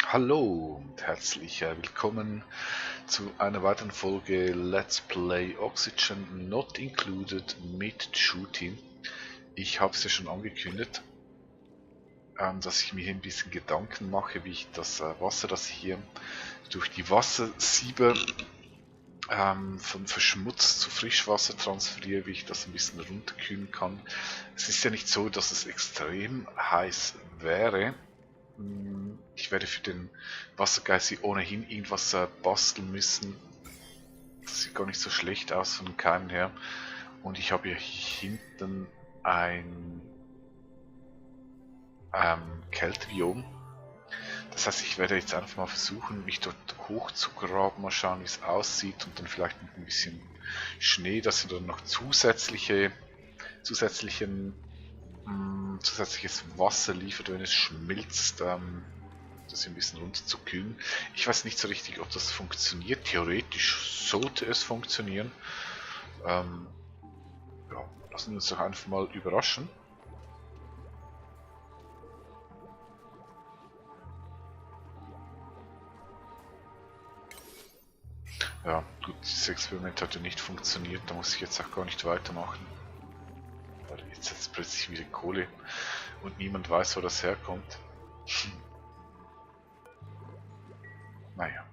Hallo und herzlich willkommen zu einer weiteren Folge Let's Play Oxygen Not Included mit Shooting. Ich habe es ja schon angekündigt, dass ich mir hier ein bisschen Gedanken mache, wie ich das Wasser, das hier durch die Wassersiebe von verschmutzt zu Frischwasser transferiere, wie ich das ein bisschen runterkühlen kann. Es ist ja nicht so, dass es extrem heiß wäre. Ich werde für den Wassergeißel ohnehin irgendwas basteln müssen. Das sieht gar nicht so schlecht aus von den Keimen her. Und ich habe hier hinten ein Kältebiom. Das heißt, ich werde jetzt einfach mal versuchen, mich dort hoch zu graben, mal schauen, wie es aussieht und dann vielleicht mit ein bisschen Schnee, dass ich dann noch zusätzliches Wasser liefert, wenn es schmilzt, das ein bisschen runterzukühlen. Ich weiß nicht so richtig, ob das funktioniert. Theoretisch sollte es funktionieren. Ja, lassen wir uns doch einfach mal überraschen. Ja, gut, dieses Experiment hat ja nicht funktioniert, da muss ich jetzt auch gar nicht weitermachen. Weil jetzt plötzlich wieder Kohle und niemand weiß, wo das herkommt. Naja.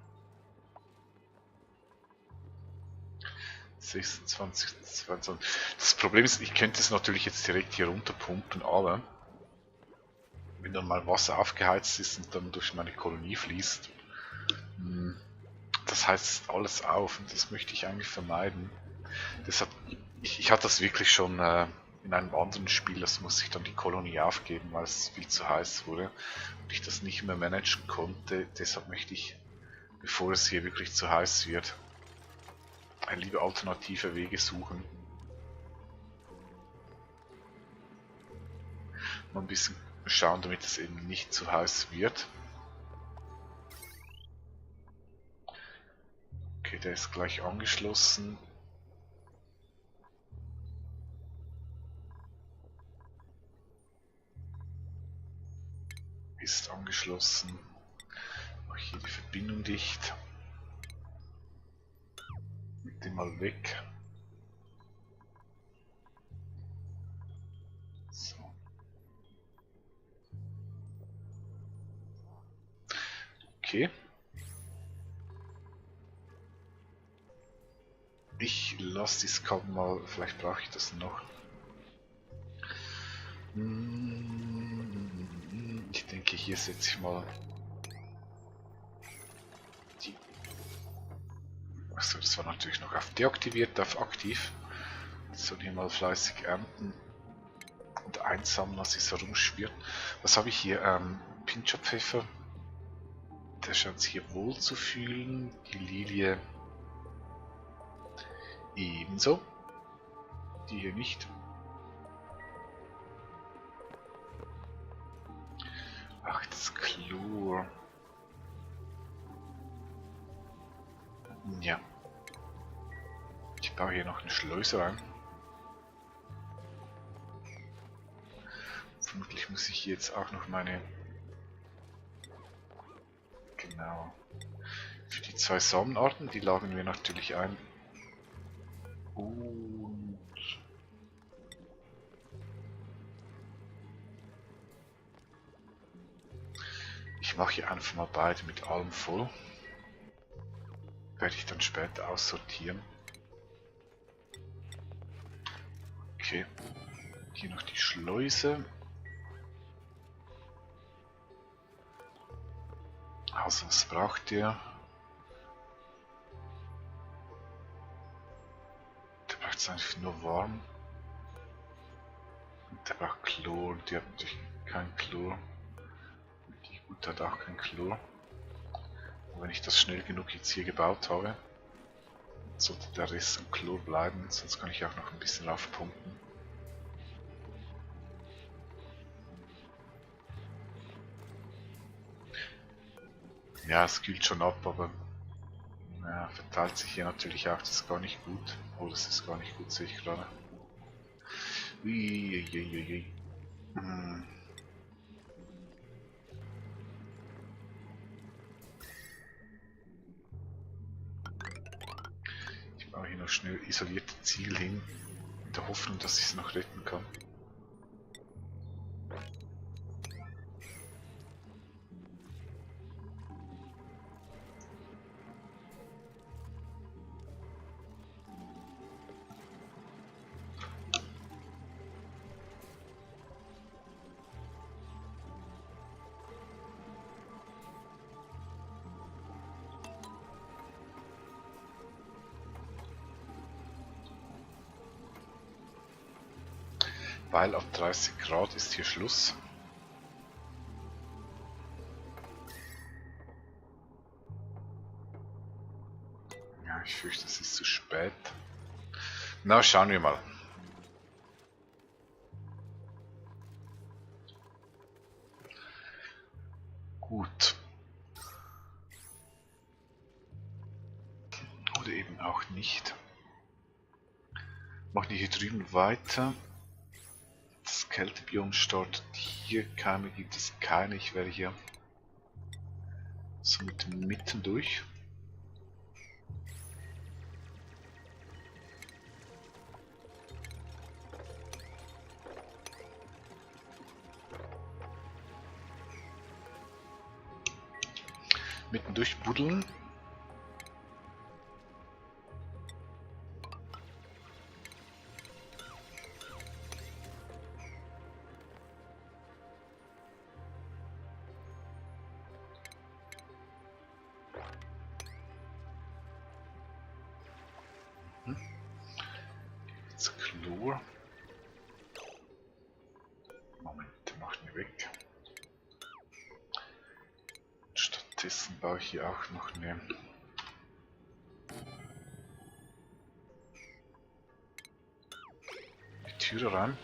26, 22. Das Problem ist, ich könnte es natürlich jetzt direkt hier runterpumpen, aber wenn dann mal Wasser aufgeheizt ist und dann durch meine Kolonie fließt, das heizt alles auf und das möchte ich eigentlich vermeiden. Deshalb, ich hatte das wirklich schon in einem anderen Spiel, das musste ich dann die Kolonie aufgeben, weil es viel zu heiß wurde und ich das nicht mehr managen konnte. Deshalb möchte ich, bevor es hier wirklich zu heiß wird, lieber alternative Wege suchen. Mal ein bisschen schauen, damit es eben nicht zu heiß wird. Okay, der ist gleich angeschlossen. Ist angeschlossen. Mache hier die Verbindung dicht. Mit dem mal weg. So. Okay. Ich lasse dieses Kabel mal, vielleicht brauche ich das noch. Ich denke, hier setze ich mal die. Achso, das war natürlich noch auf deaktiviert, auf aktiv. Das soll hier mal fleißig ernten und einsammeln, was sich so rumschwirrt. Was habe ich hier? Pincherpfeffer. Der scheint sich hier wohl zu fühlen. Die Lilie ebenso. Die hier nicht. Ach, das Chlor. Ja. Ich baue hier noch eine Schleuse rein. Vermutlich muss ich hier jetzt auch noch meine... Genau. Für die zwei Samenarten, die lagen wir natürlich ein. Und... ich mache hier einfach mal beide mit allem voll. Werde ich dann später aussortieren. Okay. Hier noch die Schleuse. Also was braucht ihr? Der braucht es eigentlich nur warm. Und der braucht Chlor. Die hat natürlich kein Chlor. Die Gute hat auch kein Chlor. Und wenn ich das schnell genug jetzt hier gebaut habe, sollte der Rest im Chlor bleiben. Sonst kann ich auch noch ein bisschen raufpumpen. Ja, es kühlt schon ab, aber ja, verteilt sich hier natürlich auch, das ist gar nicht gut. Oh, das ist gar nicht gut, sehe ich gerade. Uiuiuiui. noch schnell isolierte Ziel hin, in der Hoffnung, dass ich es noch retten kann. Weil ab 30 Grad ist hier Schluss. Ja, ich fürchte, es ist zu spät. Na, schauen wir mal. Gut. Oder eben auch nicht. Machen wir hier drüben weiter. Das Kältebiom startet hier. Keime gibt es keine. Ich werde hier somit mitten durch. Mitten durchbuddeln. Jetzt Chlor. Moment, macht mir weg. Stattdessen baue ich hier auch noch eine Türe rein.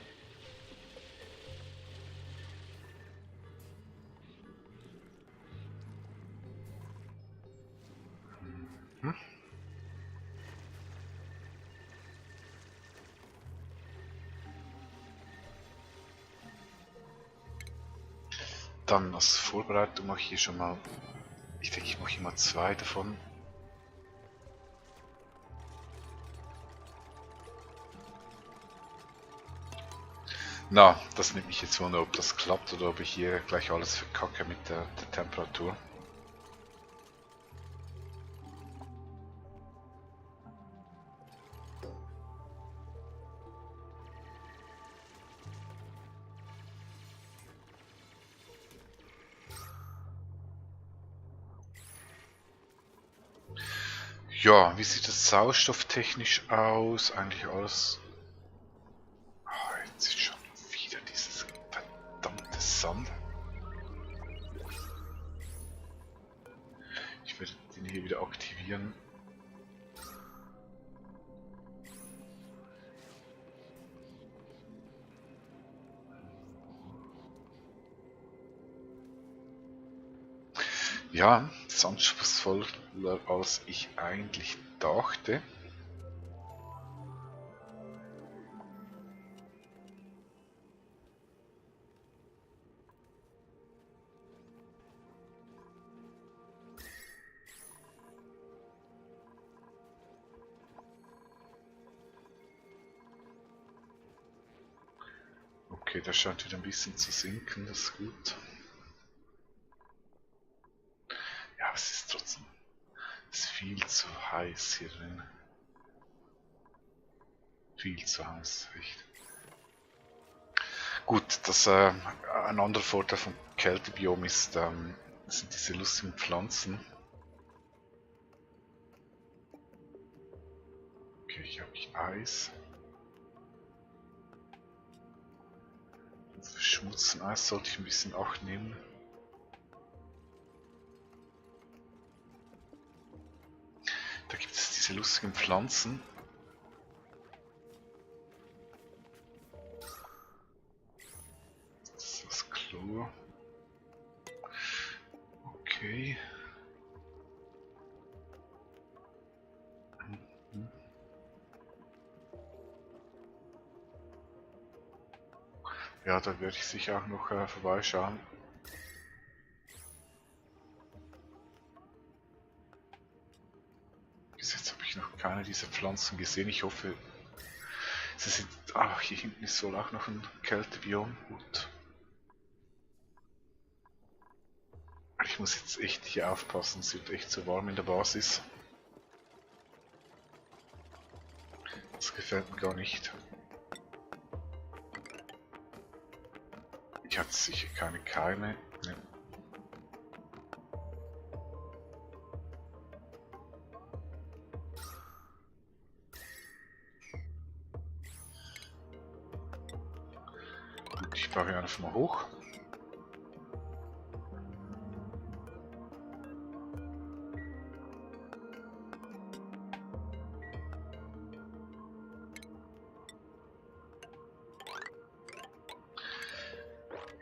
Dann als Vorbereitung mache ich hier schon mal, ich denke, ich mache hier mal 2 davon. Na, das nimmt mich jetzt wunder, ob das klappt oder ob ich hier gleich alles verkacke mit der Temperatur. Ja, wie sieht es sauerstofftechnisch aus? Eigentlich alles. Oh, jetzt ist schon wieder dieses verdammte Sand. Ich werde den hier wieder aktivieren. Ja, das ist anspruchsvoller als ich eigentlich dachte. Okay, das scheint wieder ein bisschen zu sinken, das ist gut. Ja, aber es ist trotzdem, es ist viel zu heiß hier drin. Viel zu heiß, echt. Gut, ein anderer Vorteil vom Kältebiom ist, sind diese lustigen Pflanzen. Okay, hier habe ich Eis. Für Schmutz und Eis sollte ich ein bisschen Acht nehmen. Da gibt es diese lustigen Pflanzen. Das ist das Chlor. Okay. Ja, da werde ich sicher auch noch vorbeischauen. Bis jetzt habe ich noch keine dieser Pflanzen gesehen. Ich hoffe, sie sind... Ah, hier hinten ist wohl auch noch ein Kältebiom. Gut. Ich muss jetzt echt hier aufpassen, es wird echt zu warm in der Basis. Das gefällt mir gar nicht. Ich hatte sicher keine Keime. Ne. Gut, ich baue hier einfach mal hoch.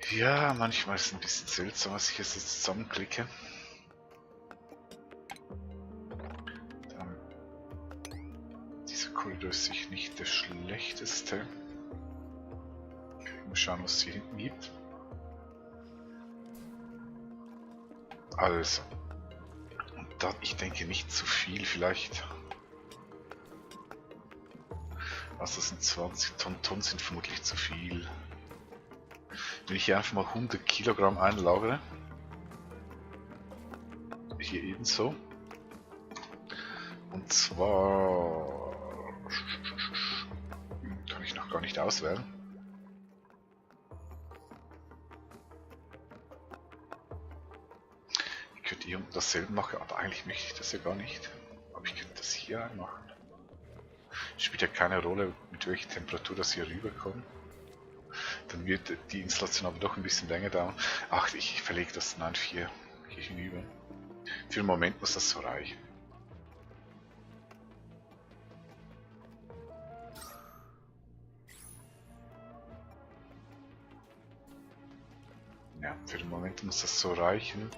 Ja, manchmal ist es ein bisschen seltsam, was ich jetzt zusammenklicke. Dieser Korridor ist sicher nicht der schlechteste. Mal schauen, was es hier hinten gibt. Also, und dann, ich denke nicht zu viel, vielleicht. Also, das sind 20 Tonnen sind vermutlich zu viel. Wenn ich hier einfach mal 100 Kilogramm einlagere, hier ebenso, und zwar kann ich noch gar nicht auswählen. Ich könnte hier unten dasselbe machen, aber eigentlich möchte ich das ja gar nicht. Aber ich könnte das hier einmachen. Spielt ja keine Rolle, mit welcher Temperatur das hier rüberkommt. Dann wird die Installation aber doch ein bisschen länger dauern. Ach, ich verlege das dann einfach hier hinüber. Für den Moment muss das so reichen. Ja, für den Moment muss das so reichen.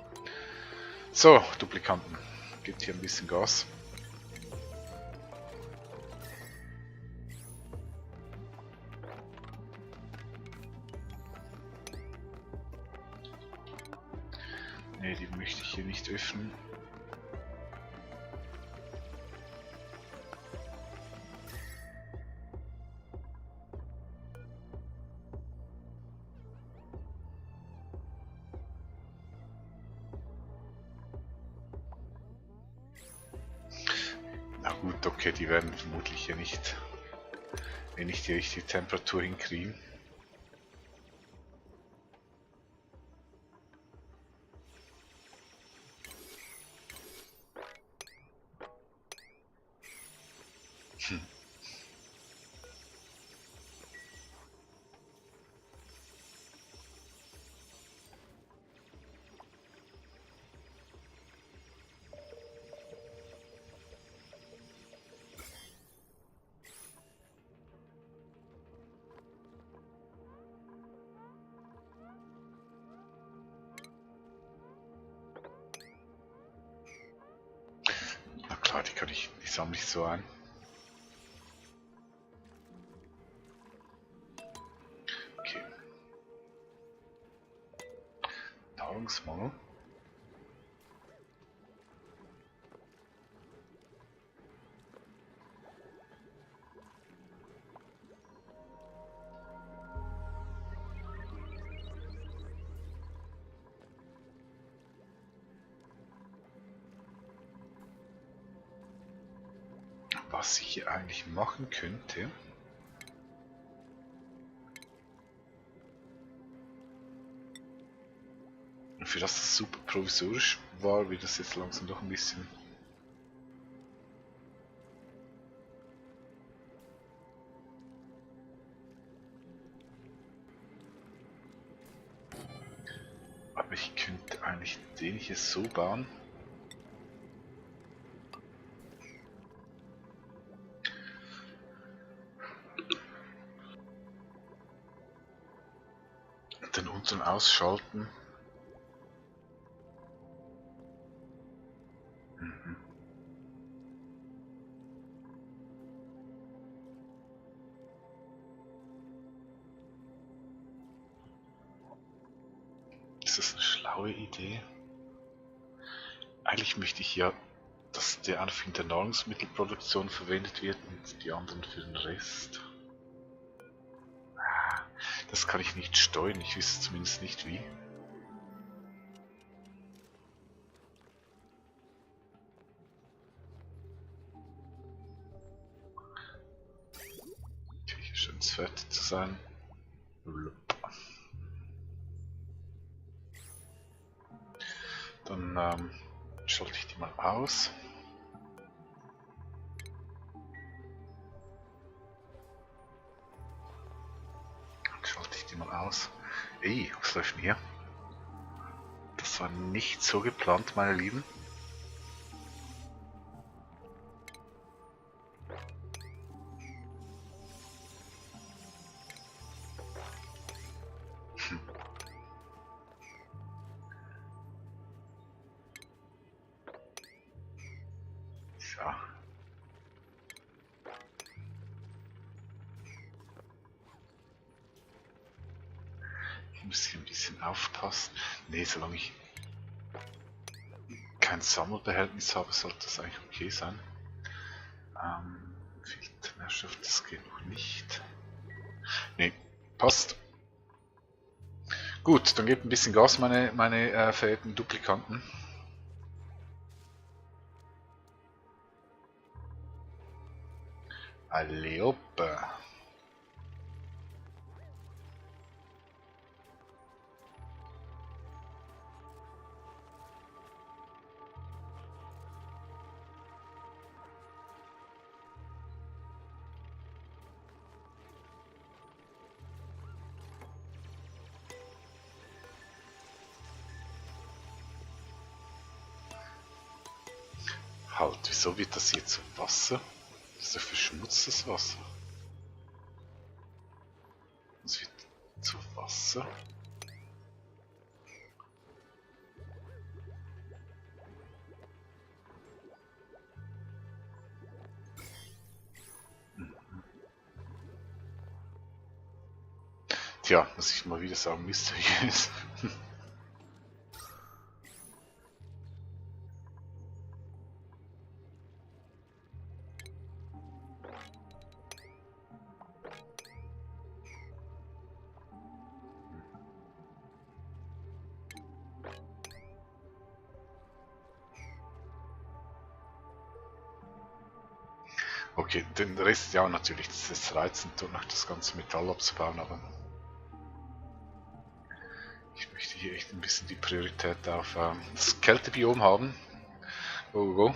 So, Duplikanten. Gibt hier ein bisschen Gas. Ne, die möchte ich hier nicht öffnen. Na gut, okay, die werden vermutlich hier nicht, wenn ich die richtige Temperatur hinkriegen. Na klar, die sammle ich so ein. Okay. Nahrungsmangel. Was ich hier eigentlich machen könnte, für das es super provisorisch war, wird das jetzt langsam doch ein bisschen... Aber ich könnte eigentlich den hier so bauen. Und den unteren ausschalten. Mhm. Ist das eine schlaue Idee? Eigentlich möchte ich ja dass der einfach in der Nahrungsmittelproduktion verwendet wird und die anderen für den Rest. Das kann ich nicht steuern, ich wüsste zumindest nicht wie. Okay, hier scheint es fertig zu sein. Dann schalte ich die mal aus. Ey, was läuft denn hier? Das war nicht so geplant, meine Lieben. So. Ich muss hier ein bisschen aufpassen. Ne, solange ich kein Sammelbehältnis habe, sollte das eigentlich okay sein. Filternährstoff, das geht noch nicht. Ne, passt. Gut, dann gebt ein bisschen Gas, meine verehrten Duplikanten. Alle hoppe. Halt, wieso wird das hier zu Wasser? Das ist ja verschmutztes Wasser. Das wird zu Wasser. Tja, muss ich mal wieder sagen, mysteriös. Okay, den Rest ja natürlich, das ist reizend, dort noch das ganze Metall abzubauen, aber ich möchte hier echt ein bisschen die Priorität auf das Kältebiom haben. Go, go.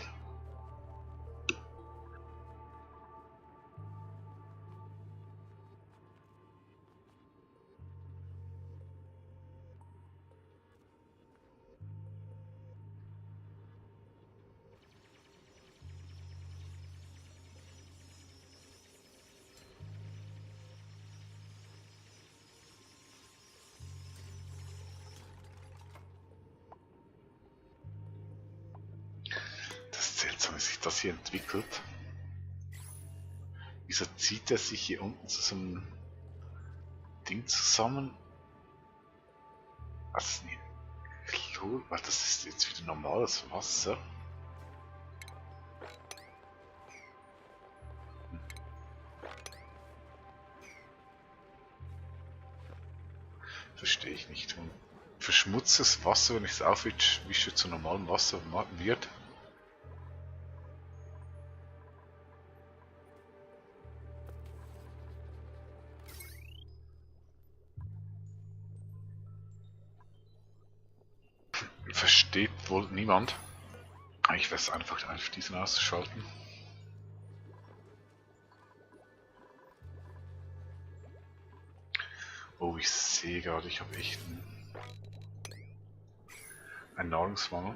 Das ist seltsam, wie sich das hier entwickelt. Wieso zieht er sich hier unten zu so einem Ding zusammen? Also, nee, Chlor, weil das ist jetzt wieder normales Wasser. Verstehe ich nicht. Und verschmutztes Wasser, wenn ich es aufwische, zu normalem Wasser wird. Versteht wohl niemand. Ich werde es einfach diesen ausschalten. Oh, ich sehe gerade, ich habe echt einen Nahrungsmangel.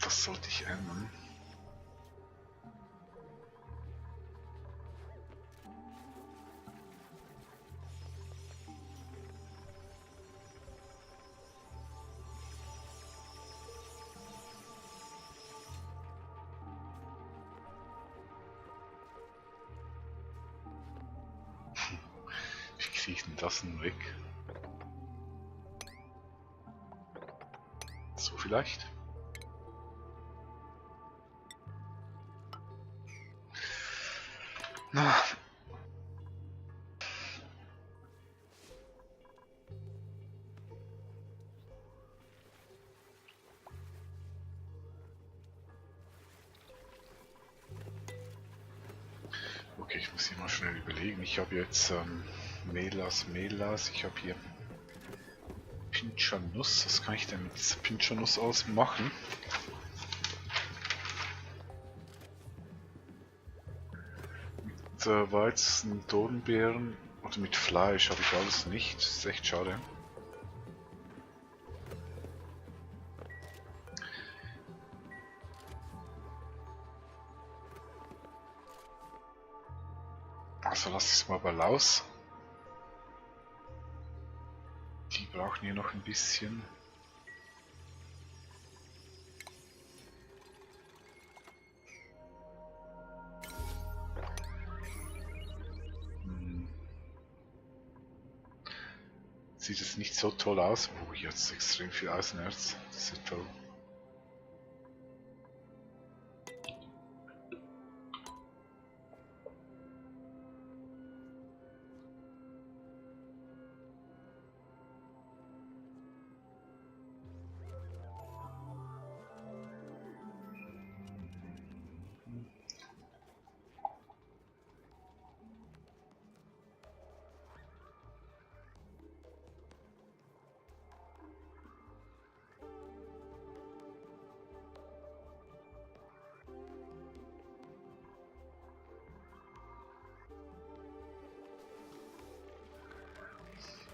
Das sollte ich ändern. ziehe ich denn das nun weg? So vielleicht? Na. Okay, ich muss hier mal schnell überlegen. Ich habe jetzt Melas, ich habe hier Pinschernuss. Was kann ich denn mit dieser Pinschernuss ausmachen? Mit Weizen, Dornbeeren oder mit Fleisch habe ich alles nicht. Das ist echt schade. Also lasse ich es mal bei Laus. Die brauchen hier noch ein bisschen. Sieht es nicht so toll aus. Oh, jetzt extrem viel Eisenerz. Das ist ja toll.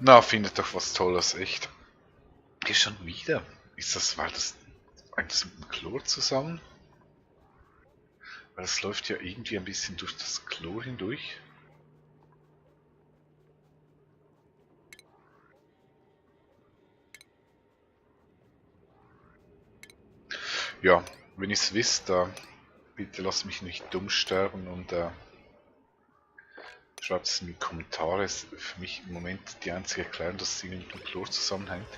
Na, findet doch was Tolles, echt. Hier schon wieder. War das eigentlich mit dem Chlor zusammen? Weil das läuft ja irgendwie ein bisschen durch das Chlor hindurch. Ja, wenn ihr es wisst, bitte lasst mich nicht dumm sterben und schreibt es in die Kommentare. Ist für mich im Moment die einzige Erklärung, dass es mit dem Chlor zusammenhängt.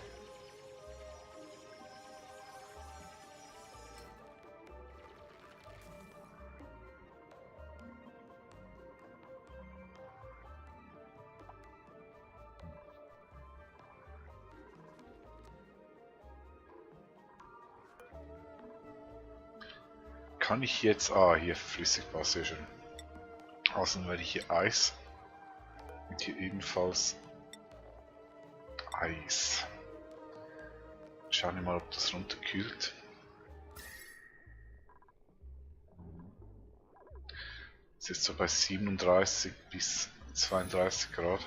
Kann ich jetzt... Ah, hier Flüssigwasser, sehr schön. Also dann werde ich hier Eis. Und hier ebenfalls Eis. Schauen wir mal, ob das runterkühlt. Es ist so bei 37 bis 32 Grad.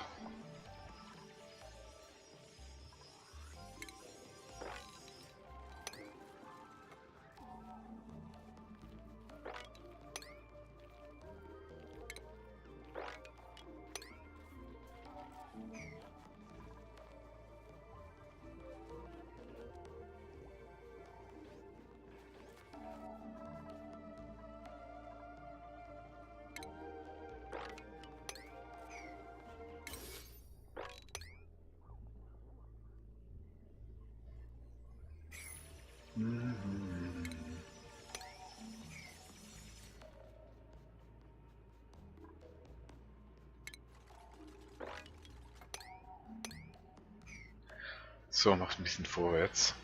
So, macht ein bisschen vorwärts.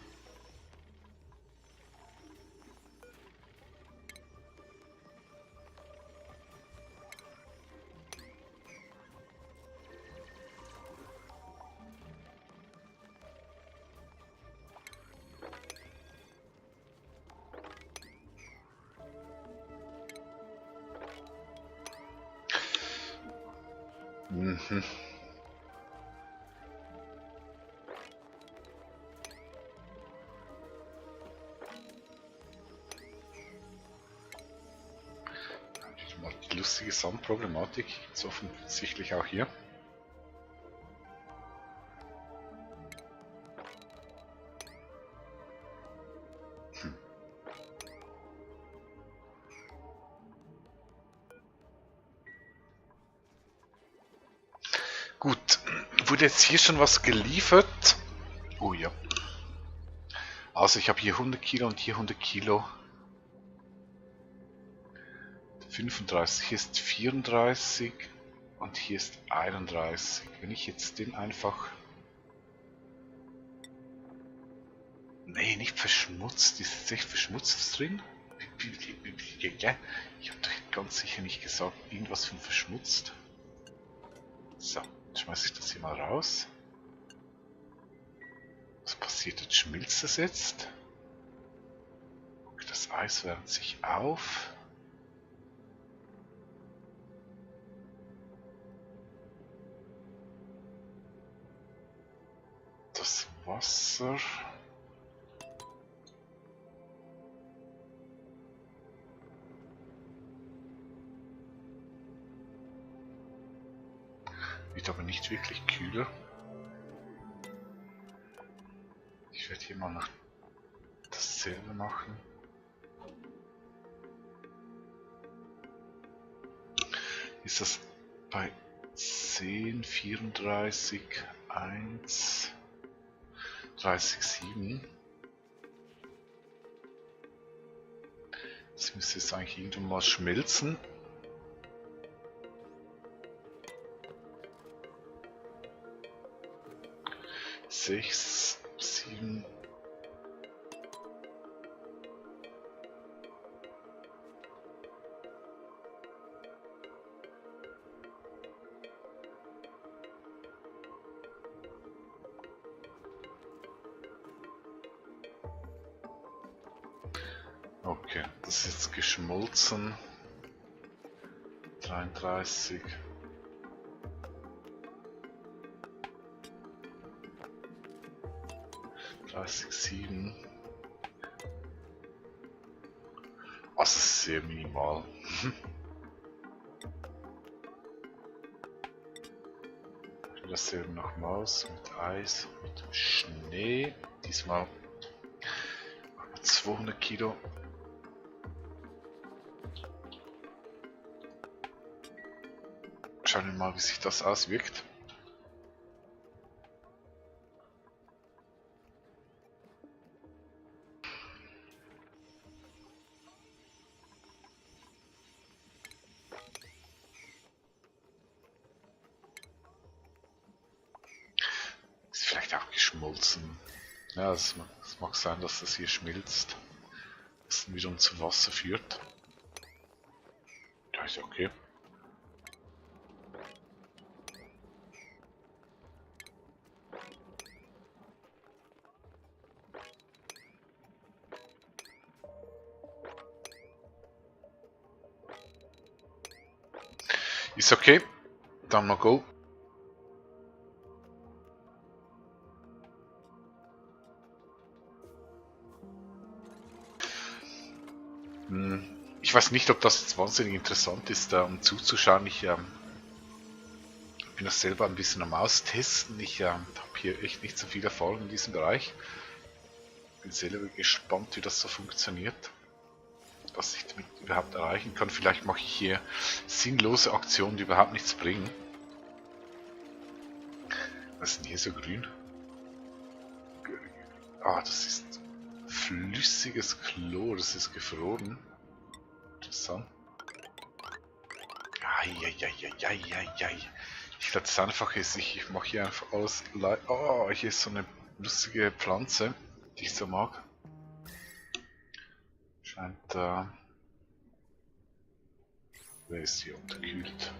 Mhm. Die lustige Soundproblematik ist offensichtlich auch hier. Gut, wurde jetzt hier schon was geliefert? Oh ja. Also ich habe hier 100 Kilo und hier 100 Kilo. 35, hier ist 34 und hier ist 31. Wenn ich jetzt den einfach... Nee, nicht verschmutzt. Ist jetzt echt Verschmutztes drin? Ich habe doch ganz sicher nicht gesagt, irgendwas von verschmutzt. So, jetzt schmeiße ich das hier mal raus. Was passiert jetzt? Schmilzt das jetzt? Das Eis wärmt sich auf. Das Wasser... Wird aber nicht wirklich kühler. Ich werde hier mal noch dasselbe machen. Ist das bei 10, 34, 1, 30, 7? Das müsste jetzt eigentlich irgendwann mal schmelzen. Sechs, 7. Okay, das ist jetzt geschmolzen. 33. Sieben. Also sehr minimal. Dasselbe nochmals mit Eis, mit Schnee. Diesmal 200 Kilo. Schauen wir mal, wie sich das auswirkt. Ist vielleicht auch geschmolzen. Ja, es mag sein, dass das hier schmilzt. Das dann wiederum zu Wasser führt. Ja, ist okay. Ist okay. Dann mal go. Ich weiß nicht, ob das jetzt wahnsinnig interessant ist, um zuzuschauen. Ich bin das selber ein bisschen am Austesten. Ich habe hier echt nicht so viel Erfahrung in diesem Bereich. Bin selber gespannt, wie das so funktioniert. Was ich damit überhaupt erreichen kann. Vielleicht mache ich hier sinnlose Aktionen, die überhaupt nichts bringen. Was ist denn hier so grün? Ah, das ist flüssiges Chlor, das ist gefroren. Interessant. Eieieiei. Ich glaube, das einfach ist, ich mache hier einfach alles. Oh, hier ist so eine lustige Pflanze, die ich so mag. Scheint wer ist hier unterkühlt?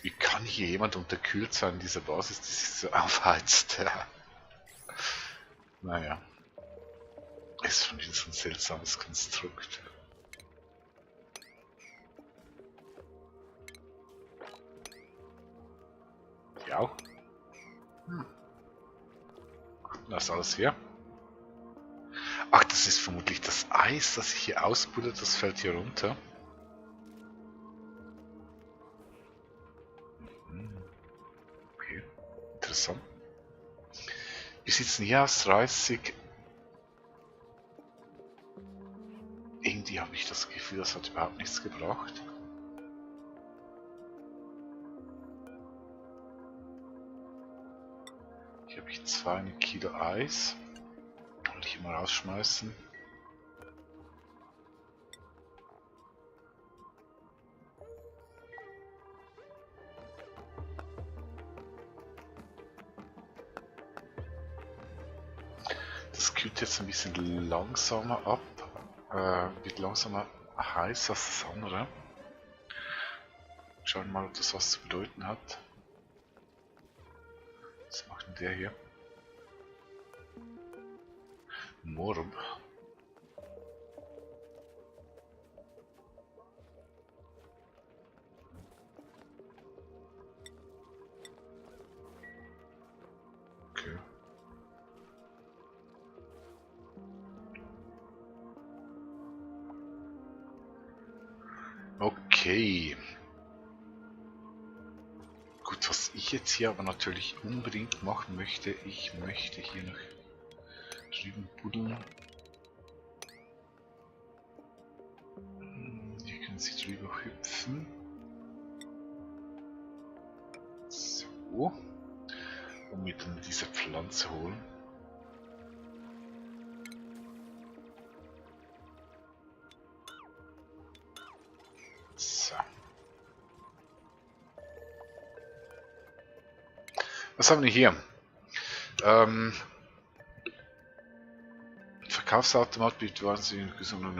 Wie kann hier jemand unterkühlt sein in dieser Basis, die sich so aufheizt? Ja. Naja. Ist schon wieder so ein seltsames Konstrukt. Ja. Da ist alles hier. Ach, das ist vermutlich das Eis, das sich hier ausbuddelt, das fällt hier runter. Okay, interessant. Wie sieht es denn hier aus? 30. Irgendwie habe ich das Gefühl, das hat überhaupt nichts gebracht. ich 2 Kilo Eis. Will ich immer rausschmeißen. Das kühlt jetzt ein bisschen langsamer ab. Wird langsamer heiß als das andere. Schauen wir mal, ob das was zu bedeuten hat. Was macht denn der hier? Morb. Okay. Okay. Gut, was ich jetzt hier aber natürlich unbedingt machen möchte, ich möchte hier noch drüben buddeln. Hier können sie drüber hüpfen. So. Und mir dann diese Pflanze holen. So. Was haben wir hier? Verkaufsautomat bietet wahnsinnig gesund.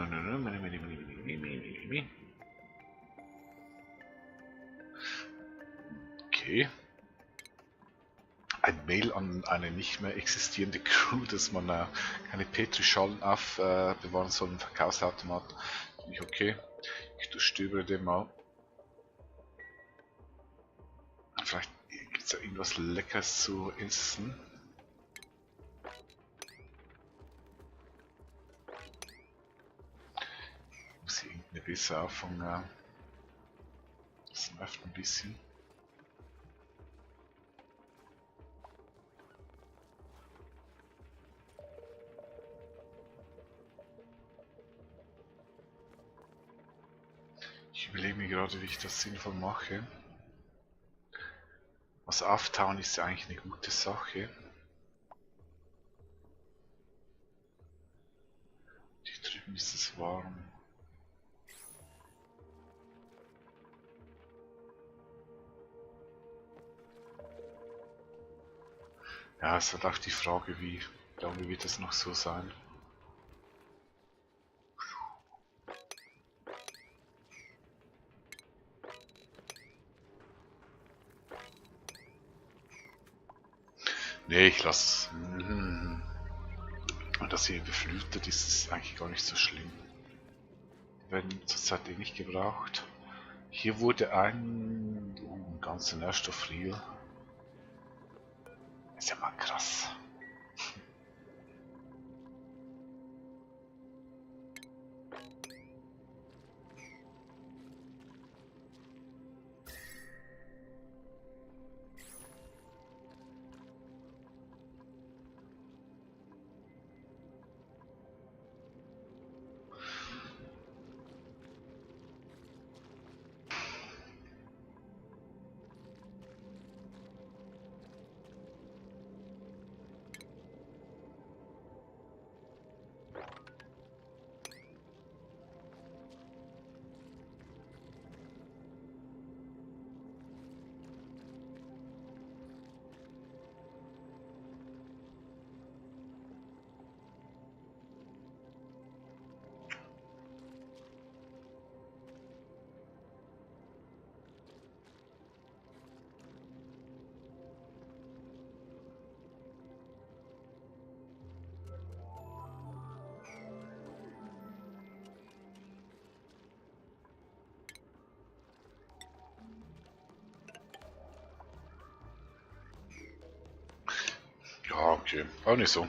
Okay. Ein Mail an eine nicht mehr existierende Crew, dass man keine Petrischalen aufbewahren soll im Verkaufsautomat. Finde ich okay. Ich durchstöbere den mal. Vielleicht gibt es ja irgendwas Leckeres zu essen. Muss hier irgendeine Bisse auffangen. Das nervt ein bisschen. Ich überlege mir gerade, wie ich das sinnvoll mache. Was auftauen ist ja eigentlich eine gute Sache. Hier drüben ist es warm. Ja, es hat auch die Frage, wie lange wird das noch so sein. Nee, ich lasse es. Dass hier beflutet ist, ist eigentlich gar nicht so schlimm. Die werden zurzeit eh nicht gebraucht. Hier wurde ein ganzer Nährstoffriegel. Ist ja mal krass. Ja, okay. Auch nicht so.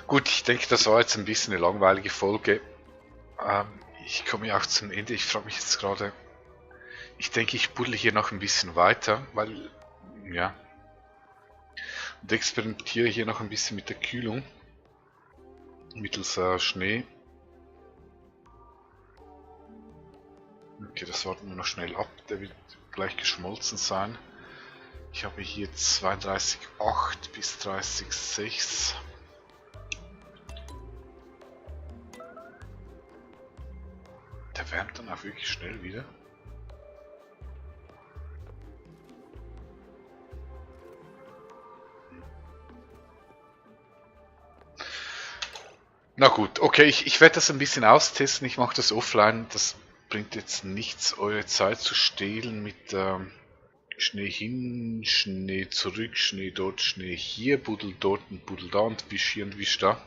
Gut, ich denke, das war jetzt ein bisschen eine langweilige Folge. Ich komme ja auch zum Ende. Ich frage mich jetzt gerade. Ich denke, ich buddle hier noch ein bisschen weiter, weil, ja. Und experimentiere hier noch ein bisschen mit der Kühlung. Mittels Schnee. Okay, das warten wir noch schnell ab. Der wird gleich geschmolzen sein. Ich habe hier 32,8 bis 30,6. Der wärmt dann auch wirklich schnell wieder. Na gut, okay, ich werde das ein bisschen austesten. Ich mache das offline. Das bringt jetzt nichts, eure Zeit zu stehlen mit Schnee hin, Schnee zurück, Schnee dort, Schnee hier, Buddel dort und Buddel da und Wisch hier und Wisch da.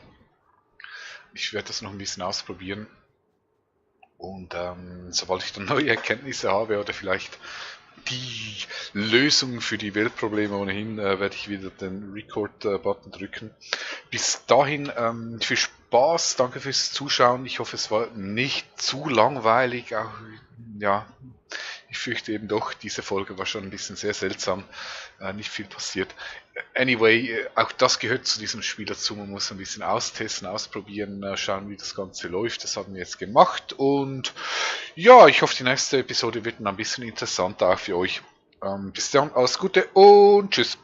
Ich werde das noch ein bisschen ausprobieren. Und sobald ich dann neue Erkenntnisse habe oder vielleicht die Lösung für die Weltprobleme ohnehin, werde ich wieder den Record-Button drücken. Bis dahin viel Spaß, danke fürs Zuschauen. Ich hoffe, es war nicht zu langweilig. Auch, ja, ich fürchte eben doch, diese Folge war schon ein bisschen sehr seltsam. Nicht viel passiert. Anyway, auch das gehört zu diesem Spiel dazu. Man muss ein bisschen austesten, ausprobieren, schauen, wie das Ganze läuft. Das haben wir jetzt gemacht. Und ja, ich hoffe, die nächste Episode wird dann ein bisschen interessanter auch für euch. Bis dann, alles Gute und tschüss.